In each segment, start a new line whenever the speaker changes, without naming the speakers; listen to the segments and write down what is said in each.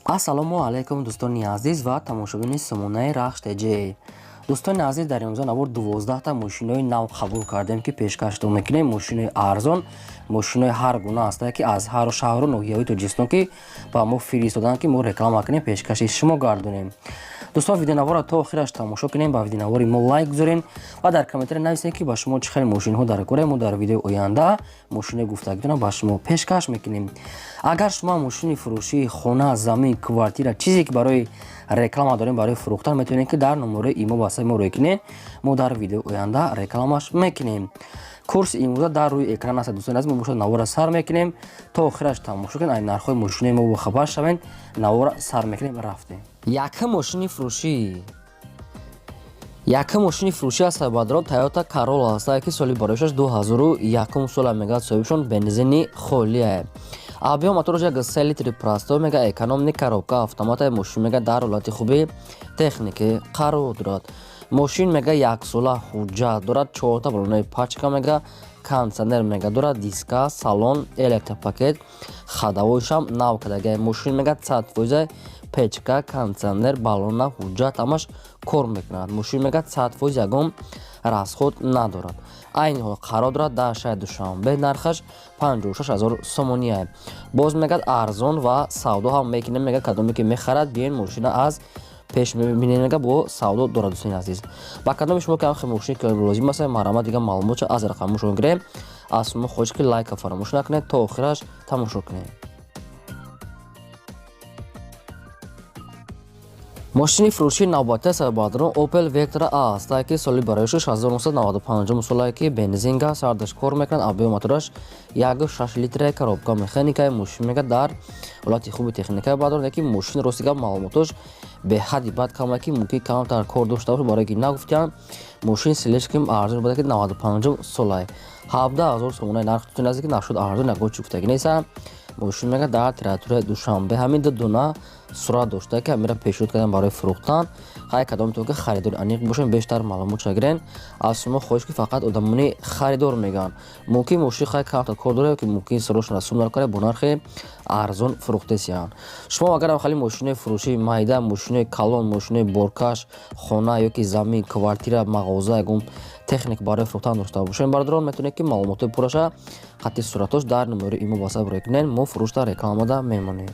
Ассалому алайкум, дӯстони азиз ва тамошобини сомонаи Рахш ТЖ. Дӯстони азиз, дар имрӯза навор 12та мошинои нав қабул кардем, ки пешкаштон мекунем. Мошинои арзон, мошинои ҳар гуна ҳастанд, ки аз ҳар шаҳру ноҳияҳои Тоҷикистон, ки ба мо фиристоданд, ки мо реклама кунем, пешкаши шумо гардонем. Дӯстон, видеонаворро то охираш тамошо кунем, ба видеонавори мо лайк гузорем ва дар комментария нависем, ки ба шумо чӣ хел мошинҳо дар кора. Мо дар видеои оянда мошинои гуфтагитонро ба шумо пешкаш мекунем. Агар шумо мошини фурӯшии хона, замин, квартира, чизе ки барои реклама дорем, барои фурӯхтан, метавонед, ки дар номерои имо васаи мо рӯй кунед. Мо дар видеои оянда рекламаш мекунем. Курси имрӯза дар рӯи экран аст. Дӯстони азиз, мо бошад навора сар мекунем, то охираш тамошо кунед, ай нархҳои мошинои мо бохабар шавед. Навора сар мекунем, рафтем. Якум мошини фурӯшӣ, якум мошини фурӯшӣ аст, бародарон, Тойота Королла аст, ки соли бароишаш 2001 сола мегӯяд соҳибшон, бензини холия, объём мотораш 1,3 литри простой, мега экономный, коробка автомата. Мошин мега дар ҳолати хуби техникӣ қарор дорад. Мошин мега яксола ҳуҷҷат дорад, чорта балонаи пачка, мега кондитсионер мега дорад, диска, салон, электропакет, ходовой шам нав кардага. Мошин мега 100%, печка, кондитсионер, балона, ҳуҷҷат ҳамаш кор мекунад. Мошин мега 100%, ягон расход надорад. Айни ҳол қарор дорад дар шаҳри Душанбе, нархаш 56 000 сомония. Боз мегӯяд, арзон ва савдо ҳам мекунем. Мега, кадоме ки мехарад, биёен, мошина аз пеш мебинем, мега бо савдо дорад. Дӯстони азиз, ба кадоми шумо ки ҳамхел мошини ки лозим аст, марҳамат, дигар маълумотша аз рақамошон гирем. Аз шумо хоҳиш, ки лайка фаромӯш накунед, то охираш тамошо кунед. Мошини фурӯшии навбатӣ аст, бародарон, Opel Vectra A аст, ки соли бароишаш 1995 солае, ки бензин, газ ҳардаш кор мекунад. Объём мотораш 1,6 литра, коробка механика. Мошин мега дар ҳолати хуби техника, бародарон, ки мошин, рости гап, маълумотош беҳадди бад кама, ки мумкин камтар кор дошта бошад, барое ки нагуфтиям. Мошин слишком арзон буда, ки 95 солае, 17 000 сомонаи нарх тутун аст, ки нашуд арзон, ягон чӣ гуфтагӣ неста. Мошин мега дар территорияи Душанбе ҳамин ду дона сурат дошта, ки ҳамира пешниҳод кардам барои фурӯхтан. Хай, кадомтон ки харидори аниқ бошен, бештар маълумот гирен. Аз шумо хоҳиш, ки фақат одамони харидор мегӯянд. Мумкин мошин хай камтар кор дора, ки мумкин срочно сум дар кора, бо нархи арзон фурӯхтесиянд. Шумо агарам хали мошинои фурӯшии майда, мошинои калон, мошинои боркаш, хона ё ки замин, квартира, мағоза, ягон техник барои фурӯхтан дошта бошем, бародарон, метавонед, ки маълумотҳои пурраша хатти суратош дар номери имо васап рӯй кунед. Мо фурӯшта рекламада мемонем.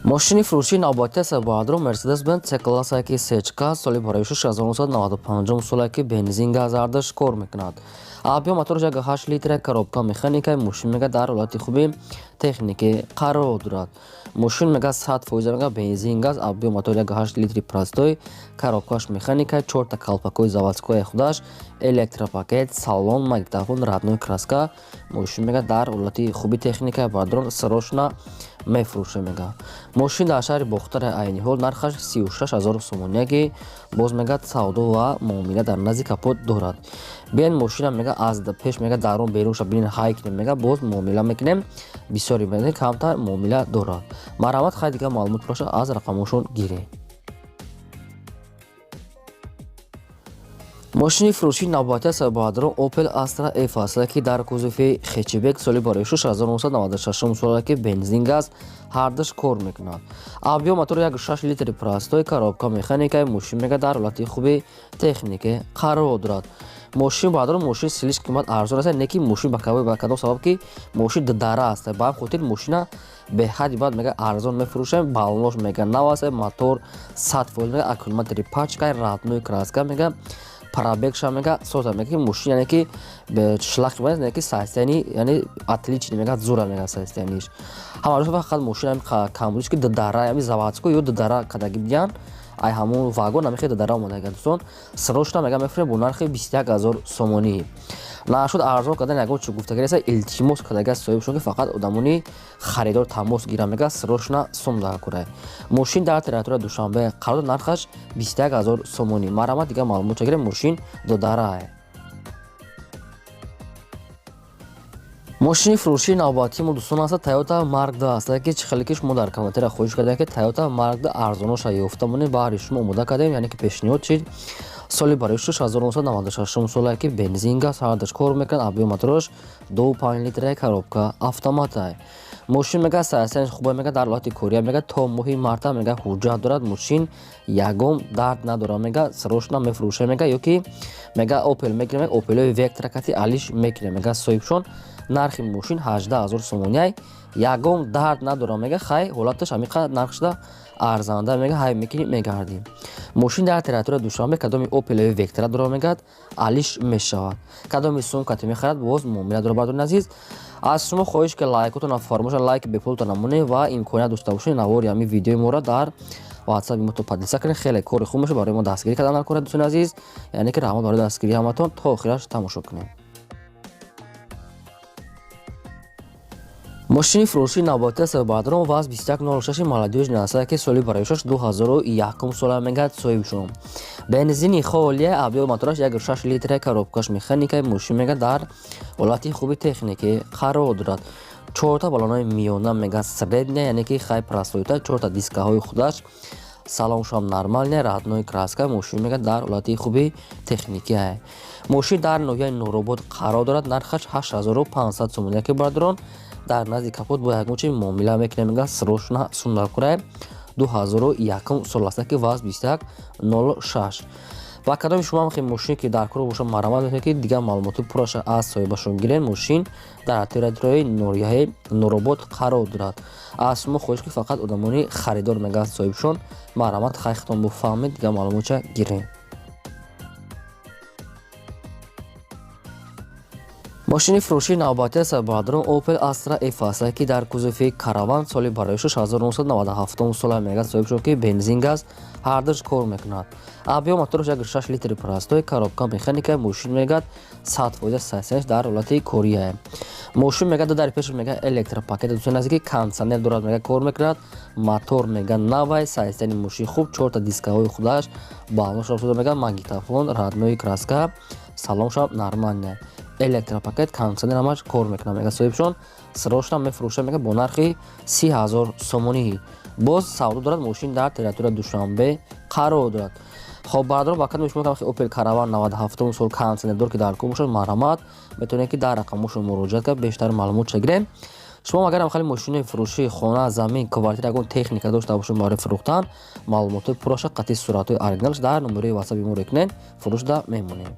Мошини фурӯшии навбатӣ аст, бародарон, Мерседес Бенз С класса, ки сечка, соли бароишаш 1995 соле, ки бензин, газ ҳардаш кор мекунад. Объём мотораш 1,8 литра, коробка механика. Мошин мега дар ҳолати хуби техникӣ қарор дорад. Мошин мега 100%, мега бензин, газ, объём мотор 1,8 литри простой, коробкаш механика, чорта калпакои заводской худаш, электропакет, салон, магнитофон, родной краска. Мошин мега дар ҳолати хуби техника, бародарон, срочно мефурӯшем, мега. Мошин дар шаҳри Бохтаре айни ҳол, нархаш 36 000 сомония, ки боз мега савдо ва муомила дар назди капот дорад. Биен, мошина мега аз пеш, мега дарун берунша бинен, ҳай кунем, мега боз муомила мекунем. Бисёре камтар муомила дорад. Марҳамат, хай, дигар маълумот боша, аз рақамошон гирем. Мошини фурӯшии навбатӣ аст, бародарон, Opel Astra F аст, ки дар кузови хэтчбек, соли бароишаш 1996 соле, ки бензин, газ ҳардаш кор мекунад. Объём мотор 1,6 литри простой, коробка механика. Мошин мега дар ҳолати хуби техникӣ қарор дорад. Мошин, бародарон, мошин слишком қимат арзон аст, не ки мошин ба кадом сабаб, ки мошин дудара аст. Ба ҳам хотир мошина беҳадди бад мега арзон мефурӯшем. Балонош мега нав аст, мотор 100%, мега аккумулятори пачка, родной краска, мега пробег ша мега соза, мега ки мошин, яъне ки шлахи, яъне ки состояние, яъне отличный, мега зура, мега состояние ш ҳама. Фақат мошин камбудиш, ки дудара, яъне заводской ё дудара кадаги бидиҳанд, ай ҳамун вагон намехе дудара омадага. Дӯстон, срочно мега мефурӯшем бо нархи 21 000 сомонӣ. Нашуд арзон кардан, ягон чӣ гуфтагӣ неста. Илтимос кардага соҳибшон, ки фақат одамони харидор тамос гиранд, мега срочно сум дар курай. Мошин дар территорияи Душанбе қарор, нархаш 21 000 сомонӣ. Марҳамат, дигар маълумот гирем. Мошин додарае. Мошини фурӯшии навбатии мо, дӯстон, аст Тойота Марк 2 аст, ки чӣ хеле ки шумо дар комментария хоҳиш кардем, ки Тойота Марк 2 арзоноша ёфта монем, баҳри шумо омода кардем, яъне ки пешниҳод шид. Соли барои 1996 солае ки бензин, газ ҳардаш кор мекунад, объём мотораш 2,5 литра, коробка автоматай. Мошин мега саясанаш хуба, мега дар ҳолати кория, мега то моҳи марта мега ҳуҷҷат дорад. Мошин ягон дард надорад, мега срочно мефурӯша, мега ёки мега Опел мегирем, Опелои Вектра кати алиш мекунем, мега соҳибшон. Нархи мошин 18 000 сомониай, ягон дард надорад, мега хай ҳолаташ ҳамиқадр нархшда арзанда, мега ҳай мекунӣ мегардем. Мошин дар территория Душанбе кадоми Опелои Вектра дорад, мегӯяд, алиш мешавад. Кадоми сумкате мехарад, боз муомила дорад. Бардорин азиз, аз шумо хоҳиш ки лайкотона фаромӯша, лайк бепултон намонед ва имконият дошта бошед, навори ҳамин видеои моро дар ватсапи мо то поделиться кунед. Хеле кори хуб мешавад барои мо, дастгирӣ кардан дар кора. Дӯстони азиз, яъне ки раҳмат барои дастгирии ҳаматон. То охираш тамошо кунед. Мошини фурӯшии навбатӣ аст, бародарон, ВАЗ 2106 молодёжный аст, ки соли бароишаш 2001 сола, мегӯяд соҳибшон. Бензини холия, объём мотораш 1,6 литра, коробкаш механика. Мошин мега дар ҳолати хуби техникӣ қарор дорад. Чорта баллонои миёна, мега средняя, яъне ки хай простоита, чорта дискаҳои худаш, салоншам нормальная, родной краска. Мошин мега дар ҳолати хуби техникӣ. Мошин дар ноҳияи Нуробод қарор дорад. Нархаш 8500 сомонӣ, ки бародарон, дар назди капот бо ягон чи муомила мекунем, мега срочно сундакурай. 2001 сол аст, ки ВАЗ 2106. Ва кадоми шумо ҳам мошин ки дар кор боша, марҳамат мекунед, ки дигар маълумоти пурраша аз соҳибашон гиред. Мошин дар территорияи ноҳияи Нуробод қарор дорад. Аз шумо хоҳиш ки фақат одамони харидор, мегӯяд соҳибшон, марҳамат, хайхтон буфаҳмед, дигар маълумотша гиред. Мошини фурӯшии навбатӣ аст, бародарон, Opel Astra F аст, ки дар кузови Караван, соли бароишаш 1997 сола, мегӯяд соҳибшон, ки бензин, газ ҳардаш кор мекунад. Объём мотораш 1,6 литри простой, коробка механика. Мошин мегӯяд 100% сасенш дар ҳолати кория. Мошин мегӯяд дар пеш мегӯяд электропакет, дӯстони азиз, ки кондитсионер дорад, мегӯяд кор мекунад. Мотор мегӯяд навай, состояни мошин хуб, чорта дискаҳои худаш, баллонаш мегӯяд магнитофон, родной краска, салоншам нормальная, электропакет, кондитсионер ҳамаш кор мекунад, мегӯяд соҳибшон. Срочно мефурӯшад, мегӯяд бо нархи 30 000 сомонӣ. Боз савдо дорад. Мошин дар территорияи Душанбе қарор дорад. Хоб, бародарон, ба кадоми шумо Опел Караван 97 сол кондитсионердор ки дар кор бошад, марҳамат, метавонед ки дар рақамҳошон муроҷиат кард, бештар маълумот гирем. Шумо агар хеле мошинои фурӯшии хона, замин, квартира, ягон техника дошта бошед барои фурӯхтан, маълумотҳои пурраша қатъи суратҳои оригиналш дар номерои ватсапи мо рекунед, фурӯшда мемонем.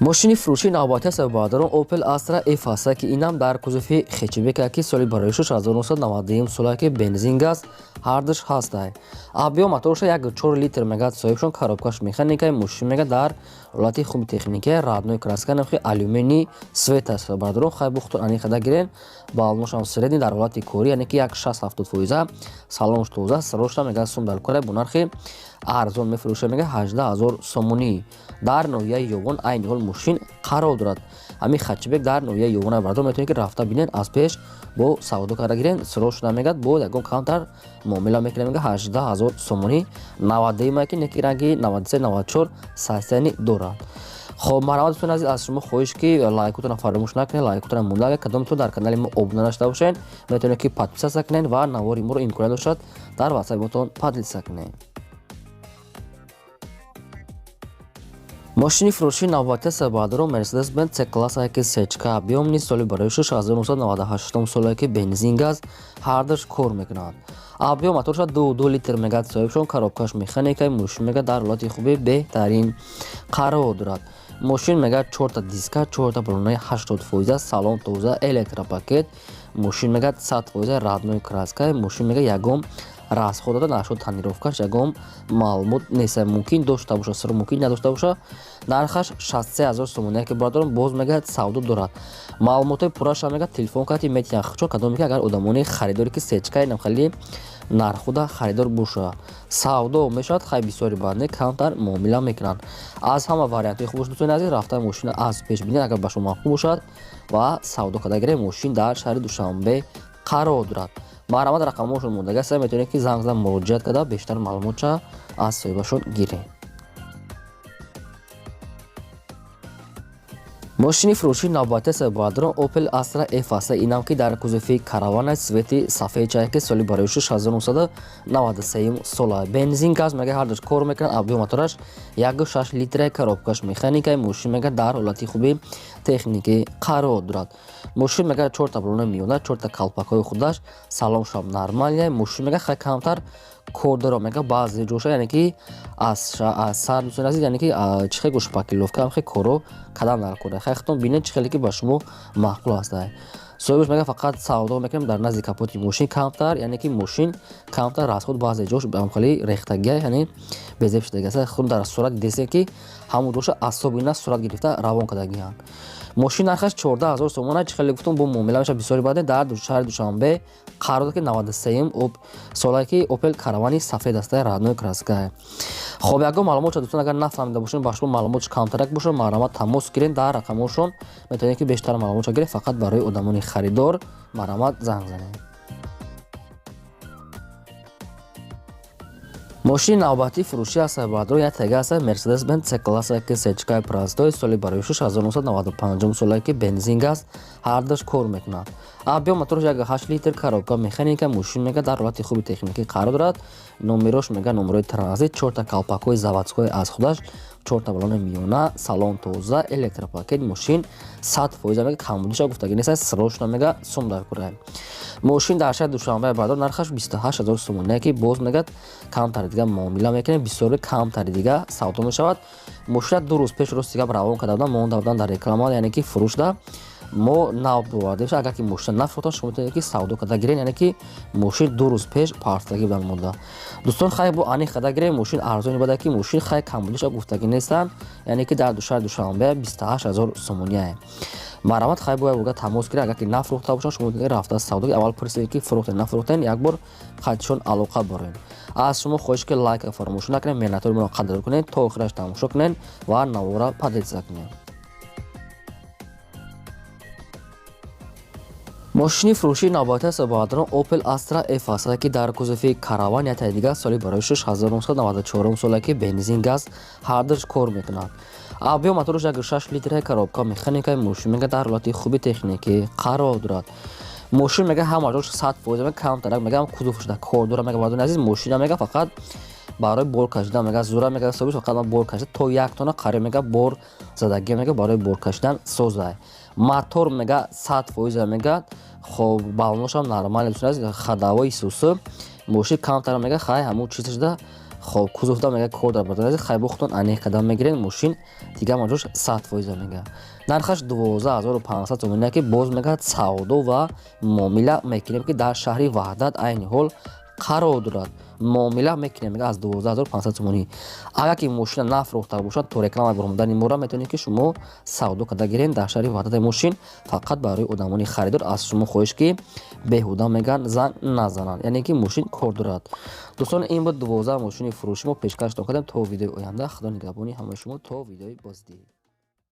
Мошини фурӯшии навбатӣ аст, бародарон, Opel Astra F аст, ки инам дар кузови хэтчбек, ки соли бароишаш 1991 сола, ки бензин, газ ҳардаш ҳастай. Объём моторша 1,4 литр, мегӯяд соҳибшон, коробкаш механика. Мошин мега дар ҳолати хуби техникия, родной краска, нархи алюминий цвет аст. Бародарон, хай бухтон аниқада гирен. Баллонашам средний, дар ҳолати корӣ, яъне ки як 60-70 фоиза, салонш тоза. Срочно мегӯяд сум дар кора, бо нархи арзон мефурӯшад, мега 18 000 сомонӣ. Дар ноҳияи Ёвон айни ҳол мошин қарор дорад. Ҳамин хэтчбек дар ноҳияи Ёвон, бародарон, метавонед ки рафта бинед, аз пеш бо савдо карда гирен. Срочно мегӯяд бо ягон камтар муомила мекунем, мега 18 000 сомонӣ. 92 ки неки ранги 93, 94 состояние дорад. Хоб, марҳамат, дӯстони азиз, аз шумо хоҳиш ки лайкотона фаромӯш накунед, лайкотона монда. Агар кадомтон дар канали мо обуна нашуда бошед, метавонед ки подписаться кунед ва навори моро имконият дошад дар ватсапи поделиться кунед. Мошини фурӯшии навбатӣ аст, бародарон, Mercedes-Benz C-класс, ки сечка объём низ, соли бароишаш 1998 соле, ки бензин, газ ҳардаш кор мекунад. Объём моторша 2,2 литр, мегӯяд соҳибшон, коробкаш механика. Мошин мегӯяд дар ҳолати хуби беҳтарин қарор дорад. Мошин мегӯяд чорта диска, чорта баллонаи 80%, салон тоза, электропакет. Мошин мегӯяд 100% родной краска. Мошин мегӯяд ягон расход дорад, нашуд тонировкаш ягон маълумот нест, мумкин дошта боша сир, мумкин надошта боша. Нархаш 63 000 сомонӣ, ки бародарон, боз мегӯяд савдо дорад. Маълумотҳои пурраша мегӯяд телефон карди метиҳанд чон кадоме ки агар одамони харидоре ки сечкаи намхали нархуда харидор боша, савдо мешавад. Хай, бисёри баъд не, камтар муомила мекунанд. Аз ҳама вариантҳои хуб, дӯстони азиз, рафта мошина аз пеш бинед, агар ба шумо маъқул бошад ва савдо карда гиред. Мошин дар шаҳри Душанбе қарор дорад. Марҳамат, рақамҳошон мондага аст, метавонед ки занг зада муроҷиат карда, бештар маълумотша аз соҳибашон гиред. Мошини фурӯши навбатӣ сабадрон Opel Astra F аст. Инам ки дар кузови каравана цвети сафед чай ки соли барои 1993 сола. Бензин газ мега ҳардуш кор мекунад, объем мотораш 1.6 литра, коробкаш механика, мошин мега дар ҳолати хуби техникӣ қарор дорад. Мошин мега 4 та баллони миёна, 4 та калпакҳои худаш, салон шам нормалия. Мошин мега хай камтар кор дора мега баъзе ҷоша, яъне ки аз сар дӯстони азиз, яъне ки чӣ хел шпаклёвка хел коро кадан дар кора. Хай худтон бинед чӣ хеле ки ба шумо маъқул аст. Соҳибаш мега фақат савдо мекунем, дар назди капоти мошин камтар, яъне ки мошин камтар расход, баъзе ҷош хеле рехтагия, яъне безеб шудагӣ аст. Худ дар сурат дидесем ки ҳамон ҷоша асобина сурат гирифта равон кардагианд. Мошин нархаш 14 000 сомона, чӣ хеле гуфтум, бо муомила меша. Бисёри баъде дар шаҳри Душанбе қарор дод ки 93 солае ки Opel Каравани сафед аст, родной краска. Хоб, ягон маълумот дӯстон агар нафаҳмида бошед, ба шумо маълумотш камтарак бошад, марҳамат тамос гиред дар рақамҳошон, метавонед ки бештар маълумотша гиред. Фақат барои одамони харидор марҳамат занг занед. Мошини навбатии фурӯшӣ аст баъдро як тега аст Mercedes Benz C класса ки сечкаи простой, соли барои 1995 соле ки бензин газ ҳардуш кор мекунад. Объем мотораш 1.8 литр, коробка механика, мошин мега дар ҳолати хуби техникӣ қарор дорад. Номерош мега номерои транзит, 4 та калпакҳои заводской аз худаш, 4 та баллони миёна, салон тоза, электропакет, мошин 100% мега камбудиша гуфтагӣ нест, срочно мега сум дар кора. Мошин дар шаҳри Душанбе бардор, нархаш 28 000 сомоние ки боз мегӯяд камтари дига муомила мекунем, бисёри камтари дига савдо мешавад. Мошина 2 рӯз пеш рости гап равон карда будам, монда будам дар реклама, яъне ки фурӯшда мо нав бовардем. Агар ки мошина нафурӯхтан, шумо метавонед ки савдо карда гирен, яъне ки мошин 2 рӯз пеш партагӣ будан монда. Дӯстон, хай бо аниқ карда гирем, мошин арзони бада ки мошин хай камбудиша гуфтагӣ нестанд, яъне ки дар шаҳри Душанбе 28 000 сомоние. Марҳамат, хай бояд бурга тамос гиред, агар ки нафурӯхта бошанд, шумо метавонед рафта савдо, аввал пурсед ки фурӯхтен нафурӯхтен, як бор қайдшон алоқа борем. Аз шумо хоҳиш ки лайка фаромӯш накунед, меҳнатҳои моро қадр кунед, то охираш тамошо кунед ва навора поделиться кунед. Мошини фурӯшии навбатӣ аст баъдрон Opel Astra F аст ки дар кузови караван яктаи дигар, соли барои 1994 соле ки бензин газ ҳардуш кор мекунад. Объем мотораш 1.6 литра, коробка механика, мошин мега дар ҳолати хуби техникӣ қарор дорад. Мошин мега ҳама ҷош 100%, мега камтарак мега кузов шуда кор дорад мега. Бардони азиз, мошина мега фақат барои бор кашидан мега зура, мега собиш фақат бор кашида то 1 тонна қариб мега бор задагӣ, мега барои бор кашидан созай. Мотор мега 100% мега. Хоб, баллоношам нормально, ходовой сусу мошин камтар мега хай ҳамун чиз шуда. Хоб, кузовда мега кор дар бардони азиз, хай бо худтон аниқ қадам мегиред. Мошин дига маҷош 100% мега. Нархаш 12 500 сомоне ки боз мега савдо ва муомила мекунем ки дар шаҳри Ваҳдат айни ҳол қарор дорад. Муомила мекунем мега аз 12 500 сомонӣ. Агар ки мошина нафурӯхта бошад, то реклама баромадани мора метавонед ки шумо савдо карда гиред дар шаҳри Ваҳдати. Мошин фақат барои одамони харидор. Аз шумо хоҳиш ки беҳуда меган занг назананд, яъне ки мошин кор дорад. Дӯстон, ин буд 12 мошини фурӯшӣ мо пешкаштон кардем. То видеои оянда, худо нигаҳбони ҳамаи шумо, то видеои боздид.